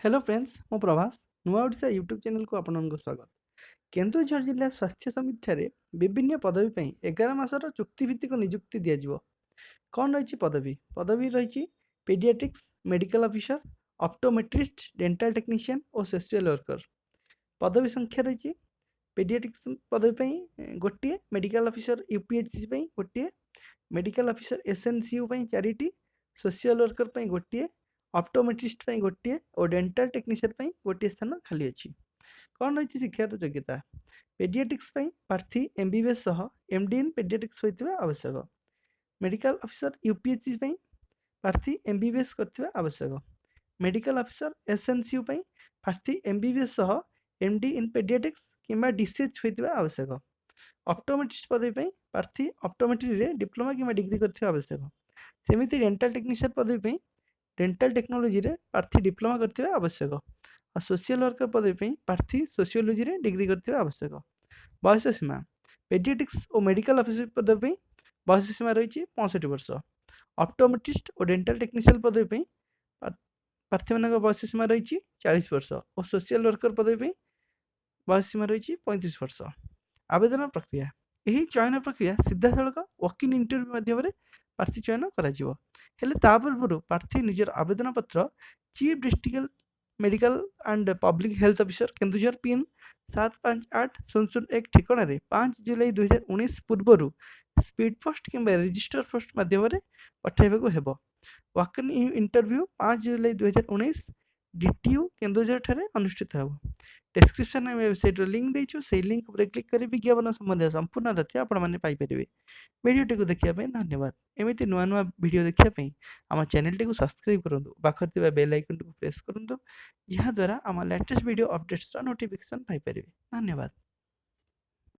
Hello friends, ମୁଁ ପ୍ରଭାସ, ନୂଆ Odisha YouTube ଚ୍ୟାନେଲକୁ ଆପଣଙ୍କୁ ସ୍ୱାଗତ। କେନ୍ଦୁଝର ଜିଲ୍ଲା ସ୍ୱାସ୍ଥ୍ୟ ସମିତିଠାରେ ବିଭିନ୍ନ ପଦବୀ ପାଇଁ 11 ମାସର ଚୁକ୍ତିଭିତ୍ତିକ ନିଯୁକ୍ତି ଦିଆଯିବ। କ'ଣ ରହିଛି ପଦବୀ? ପଦବୀ ରହିଛି paediatrics, medical officer, optometrist, dental technician ଓ ସୋସିଆଲ ୱାର୍କର। ପଦବୀ ସଂଖ୍ୟା ରହିଛି ପେଡ଼ିଆଟ୍ରିକ୍ସ ପଦବୀ ପାଇଁ ଗୋଟିଏ, ମେଡ଼ିକାଲ ଅଫିସର ୟୁପିଏଚସି ପାଇଁ ଗୋଟିଏ, ମେଡ଼ିକାଲ ଅଫିସର ଏସ୍ଏନ୍ସିୟୁ ପାଇଁ ଚାରିଟି, ସୋସିଆଲ ୱାର୍କର ପାଇଁ ଗୋଟିଏ, ଅପ୍ଟୋମେଟ୍ରିଷ୍ଟ ପାଇଁ ଗୋଟିଏ ଓ ଡେଣ୍ଟାଲ ଟେକ୍ନିସିଆନ୍ ପାଇଁ ଗୋଟିଏ ସ୍ଥାନ ଖାଲି ଅଛି। କ'ଣ ରହିଛି ଶିକ୍ଷାଗତ ଯୋଗ୍ୟତା? ପେଡ଼ିଆଟ୍ରିକ୍ସ ପାଇଁ ପ୍ରାର୍ଥୀ ଏମ୍ବିବିଏସ୍ ସହ ଏମ୍ଡି ଇନ୍ ପେଡ଼ିଆଟ୍ରିକ୍ସ ହୋଇଥିବା ଆବଶ୍ୟକ। ମେଡ଼ିକାଲ ଅଫିସର ୟୁପିଏଚସି ପାଇଁ ପ୍ରାର୍ଥୀ ଏମ୍ବିବିଏସ୍ କରିଥିବା ଆବଶ୍ୟକ। ମେଡ଼ିକାଲ ଅଫିସର ଏସ୍ଏନ୍ସିୟୁ ପାଇଁ ପ୍ରାର୍ଥୀ ଏମ୍ବିବିଏସ୍ ସହ ଏମ୍ଡି ଇନ୍ ପେଡ଼ିଆଟ୍ରିକ୍ସ କିମ୍ବା ଡିସିଏଚ୍ ହୋଇଥିବା ଆବଶ୍ୟକ। ଅପ୍ଟୋମେଟ୍ରିଷ୍ଟ ପଦବୀ ପାଇଁ ପ୍ରାର୍ଥୀ ଅପ୍ଟୋମେଟ୍ରିରେ ଡିପ୍ଲୋମା କିମ୍ବା ଡିଗ୍ରୀ କରିଥିବା ଆବଶ୍ୟକ। ସେମିତି ଡେଣ୍ଟାଲ ଟେକ୍ନିସିଆନ୍ ପଦବୀ ପାଇଁ ଡେଣ୍ଟାଲ ଟେକ୍ନୋଲୋଜିରେ ପ୍ରାର୍ଥୀ ଡିପ୍ଲୋମା କରିଥିବା ଆବଶ୍ୟକ। ଆଉ ସୋସିଆଲ ୱାର୍କର ପଦବୀ ପାଇଁ ପ୍ରାର୍ଥୀ ସୋସିଓଲୋଜିରେ ଡିଗ୍ରୀ କରିଥିବା ଆବଶ୍ୟକ। ବୟସ ସୀମା: ପେଡ଼ିଆଟ୍ରିକ୍ସ ଓ ମେଡ଼ିକାଲ ଅଫିସର ପଦବୀ ପାଇଁ ବୟସ ସୀମା ରହିଛି 65 ବର୍ଷ। ଅପ୍ଟୋମେଟ୍ରିଷ୍ଟ ଓ ଡେଣ୍ଟାଲ ଟେକ୍ନିସିଆନ୍ ପଦବୀ ପାଇଁ ପ୍ରାର୍ଥୀମାନଙ୍କ ବୟସ ସୀମା ରହିଛି 40 ବର୍ଷ ଓ ସୋସିଆଲ ୱାର୍କର ପଦବୀ ପାଇଁ ବୟସ ସୀମା ରହିଛି 35 ବର୍ଷ। ଆବେଦନ ପ୍ରକ୍ରିୟା: ଏହି ଚୟନ ପ୍ରକ୍ରିୟା ସିଧାସଳଖ ୱାକ୍ ଇନ୍ ଇଣ୍ଟରଭ୍ୟୁ ମାଧ୍ୟମରେ ପ୍ରାର୍ଥୀ ଚୟନ କରାଯିବ। ହେଲେ ତା ପୂର୍ବରୁ ପ୍ରାର୍ଥୀ ନିଜର ଆବେଦନ ପତ୍ର Chief District Medical and Public Health Officer, Keonjhar, pin 758001 ଠିକଣାରେ 5 ଜୁଲାଇ 2019 ପୂର୍ବରୁ ସ୍ପିଡ୍ ପୋଷ୍ଟ କିମ୍ବା ରେଜିଷ୍ଟର ପୋଷ୍ଟ ମାଧ୍ୟମରେ ପଠାଇବାକୁ ହେବ। ୱାକ୍ ଇନ୍ ଇଣ୍ଟରଭ୍ୟୁ 5 ଜୁଲାଇ 2019 ଡିଟିୟୁ କେନ୍ଦୁଝରଠାରେ ଅନୁଷ୍ଠିତ ହେବ। ଡେସ୍କ୍ରିପ୍ସନ୍ ଆମେ ୱେବସାଇଟ୍ର ଲିଙ୍କ୍ ଦେଇଛୁ। ସେଇ ଲିଙ୍କ୍ ଉପରେ କ୍ଲିକ୍ କରି ବିଜ୍ଞାପନ ସମ୍ବନ୍ଧୀୟ ସମ୍ପୂର୍ଣ୍ଣ ତଥ୍ୟ ଆପଣମାନେ ପାଇପାରିବେ। ଭିଡ଼ିଓଟିକୁ ଦେଖିବା ପାଇଁ ଧନ୍ୟବାଦ। ଏମିତି ନୂଆ ନୂଆ ଭିଡ଼ିଓ ଦେଖିବା ପାଇଁ ଆମ ଚ୍ୟାନେଲଟିକୁ ସବସ୍କ୍ରାଇବ୍ କରନ୍ତୁ, ପାଖରେ ଥିବା ବେଲ୍ ଆଇକନ୍ଟିକୁ ପ୍ରେସ୍ କରନ୍ତୁ, ଯାହାଦ୍ୱାରା ଆମ ଲାଟେଷ୍ଟ ଭିଡ଼ିଓ ଅପଡ଼େଟ୍ସର ନୋଟିଫିକେସନ୍ ପାଇପାରିବେ। ଧନ୍ୟବାଦ।